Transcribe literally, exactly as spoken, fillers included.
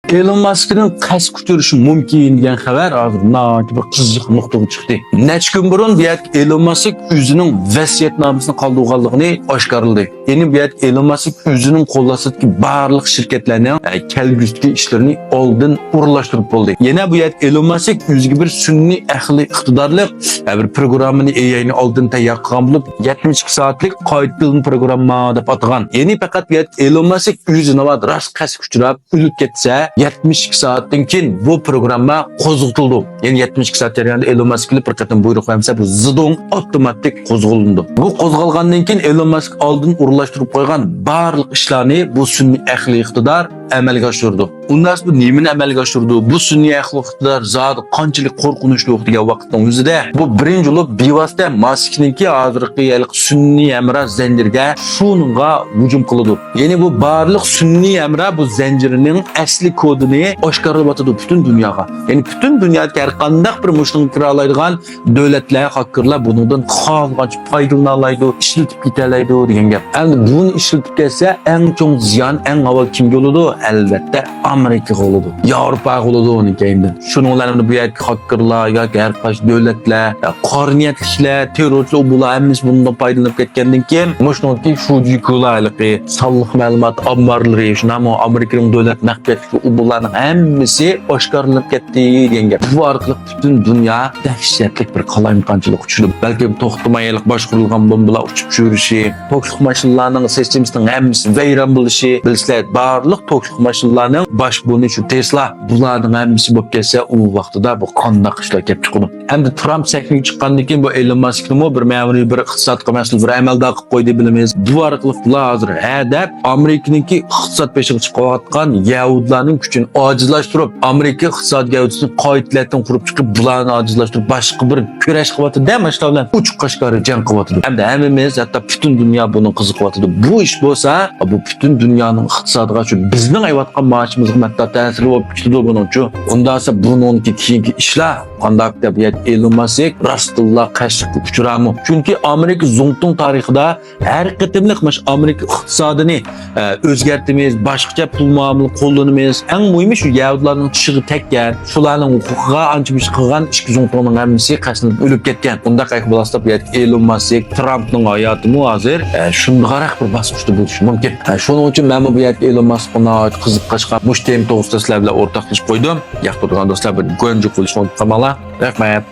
ئېلون ماسكنىڭ قەستكە ئۇچرىشى مۇمكىن دېگەن خەۋەر ھازىر ناھايىتى بىر قىزىق نۇقتىغا چىقتى. نەچچە كۈن بۇرۇن بۇ يەردىكى ئېلون ماسك ئۆزىنىڭ ۋەسىيەتنامىسىنى قالدۇرغانلىقىنى ئاشكارىلىدى. يەنى بۇ يەردىكى ئېلون ماسك ئۆزىنىڭ قول ئاستىدىكى بارلىق شىركەتلەرنىڭ، ئە، كەلگۈسىدىكى ئىشلىرىنى ئالدىن ئورۇنلاشتۇرۇپ بولدى. يەنە بۇ يەردىكى ئېلون ماسك ئۆزىگە بىر سۈنئىي ئەقلىي ئىقتىدارلىق، ئە، بىر پروگراممىنى، ئېي ئاي نى ئالدىن تەييار قىلغان بولۇپ، يەتمىش ئىككى سائەتلىك قايتىدىن پروگرامما دەپ ئاتىغان. يەنى پەقەت بۇ يەردىكى ئېلون ماسك ئۆزى ناۋادا راست قەستكە ئۇچراپ ئۆلۈپ كەتسە، يەتمىش ئىككى سائەتتىن كېيىن بۇ پروگرامما قوزغىتىلىدۇ. يەنى يەتمىش ئىككى سائەت جەريانىدا ئېلون ماسك كېلىپ بىر قېتىم بۇيرۇق بەرمىسە، بۇ زىدۇڭ ئاپتوماتىك قوزغىلىدۇ. بۇ قوزغالغاندىن كېيىن ئېلون ماسك ئالدىن ئورۇنلاشتۇرۇپ قويغان بارلىق ئىشلارنى بۇ سۈنئىي ئەقلىي ئىقتىدار ئەمەلگە ئاشۇرىدۇ. ئۇنداق بۇ نېمىنى ئەمەلگە ئاشۇرىدۇ؟ بۇ سۈنئىي ئەقلىي ئىقتىدار زادى قانچىلىك قورقۇنچلۇق دېگەن ۋاقىتنىڭ ئۆزىدە، بۇ بىرىنچى بولۇپ بىۋاسىتە ماسكنىڭكى ھازىرقى ھېلىقى سۈنئىي ھەمراھ زەنجىرىگە، شۇنىڭغا ھۇجۇم قىلىدۇ. يەنى بۇ بارلىق سۈنئىي ھەمراھ بۇ زەنجىرنىڭ ئەسلى كودىنى ئاشكارىلاۋاتىدۇ پۈتۈن دۇنياغا. يەنى پۈتۈن دۇنيادىكى ھەر قانداق بىر مۇشۇنىڭغا كىرالايدىغان دۆلەتلەر، خاككېرلار بۇنىڭدىن خالىغانچە پايدىلىنالايدۇ، ئىشلىتىپ كېتەلەيدۇ دېگەن گەپ. ئەمدى بۇنى ئىشلىتىپ كەتسە، ئەڭ چوڭ زىيان ئەڭ ئاۋۋال كىمگە بولىدۇ؟ ئەلۋەتتە، ئامېرىكىغا بولىدۇ. ياۋروپاغا بولىدۇ ئۇنىڭ كەينىدىن. شۇنىڭ بىلەن ئەمدى بۇ يەردىكى خاككېرلار ياكى ھەر قايسى دۆلەتلەر، قارا نىيەتلىكلەر، تېررورچىلار، بۇلار ھەممىسى بۇنىڭدىن پايدىلىنىپ كەتكەندىن كېيىن، مۇشۇنىڭكى شۇجى كۇلا ھېلىقى سانلىق مەلۇمات ئامبارلىرى، شۇنداقمۇ ئامېرىكىنىڭ دۆلەت نەق بۇلارنىڭ ھەممىسى ئاشكارىلىنىپ كەتتى دېگەن گەپ. بۇ ئارقىلىق پۈتۈن دۇنيا دەھشەتلىك بىر قالايمىقانچىلىققا چۈشىدۇ. بەلكى توختىماي ھېلىقى باشقۇرۇلغان بومبىلار ئۇچۇپ يۈرۈشى، توكلۇق ماشىنىلارنىڭ سىستېمىسىنىڭ ھەممىسى ۋەيران بولۇشى، بىلىسىلەر، بارلىق توكلۇق ماشىنىلارنىڭ باش بۇرنى شۇ تېسلا، بۇلارنىڭ ھەممىسى بولۇپ كەتسە، ئۇ ۋاقتىدا بۇ قانداق ئىشلار كەپ چىقىدۇ؟ ئەمدى ترامپ سەھنىگە چىققاندىن كېيىن بۇ ئېلون ماسكنىمۇ بىر مەمۇرىي، بىر ئىقتىسادقا مەسئۇل بىر ئەمەلدار قىلىپ قويدى بىلىمىز. بۇ ئارقىلىق بۇلار ھازىر ھە دەپ ئامېرىكىنىڭكى ئىقتىساد بېشىغا چىقىۋاتقان يەھۇدىيلارنىڭ كۈچىنى ئاجىزلاشتۇرۇپ، ئامېرىكا ئىقتىساد گەۋدىسىنى قايتىلەتتىن قۇرۇپ چىقىپ، بۇلارنى ئاجىزلاشتۇرۇپ، باشقا بىر كۈرەش قىلىۋاتىدۇ دە، ماشۇلار بىلەن ئوچۇق ئاشكارا جەڭ قىلىۋاتىدۇ. ھەمدە ھەممىمىز، ھەتتا پۈتۈن دۇنيا بۇنىڭغا قىزىقىۋاتىدۇ. بۇ ئىش بولسا، بۇ پۈتۈن دۇنيانىڭ ئىقتىسادىغا، شۇ بىزنىڭ ئېلىۋاتقان مائاشىمىزغا ھەتتا تەسىرى بولۇپ كېتىدۇ بۇنىڭچۇ. ئۇنداقسا بۇنىڭكى كېيىنكى ئىشلار قانداق دەپ، يا ئېلون ماسك راستتىنلا قەستكە ئۇچرارمۇ؟ چۈنكى ئامېرىكا زۇڭتۇڭ تارىخىدا ھەر قېتىملىق مۇشۇ ئامېرىكا ئىقتىسادىنى، ئە، ئۆزگەرتىمىز، باشقىچە پۇل مۇئامىلە قوللىنىمىز. ئەڭ مۇھىمى شۇ يەھۇدىيلارنىڭ چىشىغا تەگكەن، شۇلارنىڭ ھوقۇقىغا ئانچە مۇنچە قىلغان ئىچكى زۇڭتۇڭنىڭ ھەممىسى قەستلىنىپ ئۆلۈپ كەتكەن. ئۇنداق ئەھۋال بولسا بۇ يەردىكى ئېلون ماسك، ترامپنىڭ ھاياتىمۇ ھازىر، ئە، شۇنداقراق بىر باسقۇچتا بولۇشى مۇمكىن. ئە، شۇنىڭ ئۈچۈن مەنمۇ بۇ يەردىكى ئېلون ماسكقا ناھايىتى قىزىققاچقا مۇشۇ تېما توغرىسىدا سىلەر بىلەن ئورتاقلىشىپ قويدۇم. ياقتۇرىدىغان دوستلار بىر گۇەنجۇ قويۇشنى ئۇنتۇپ قالماڭلار. رەھمەت.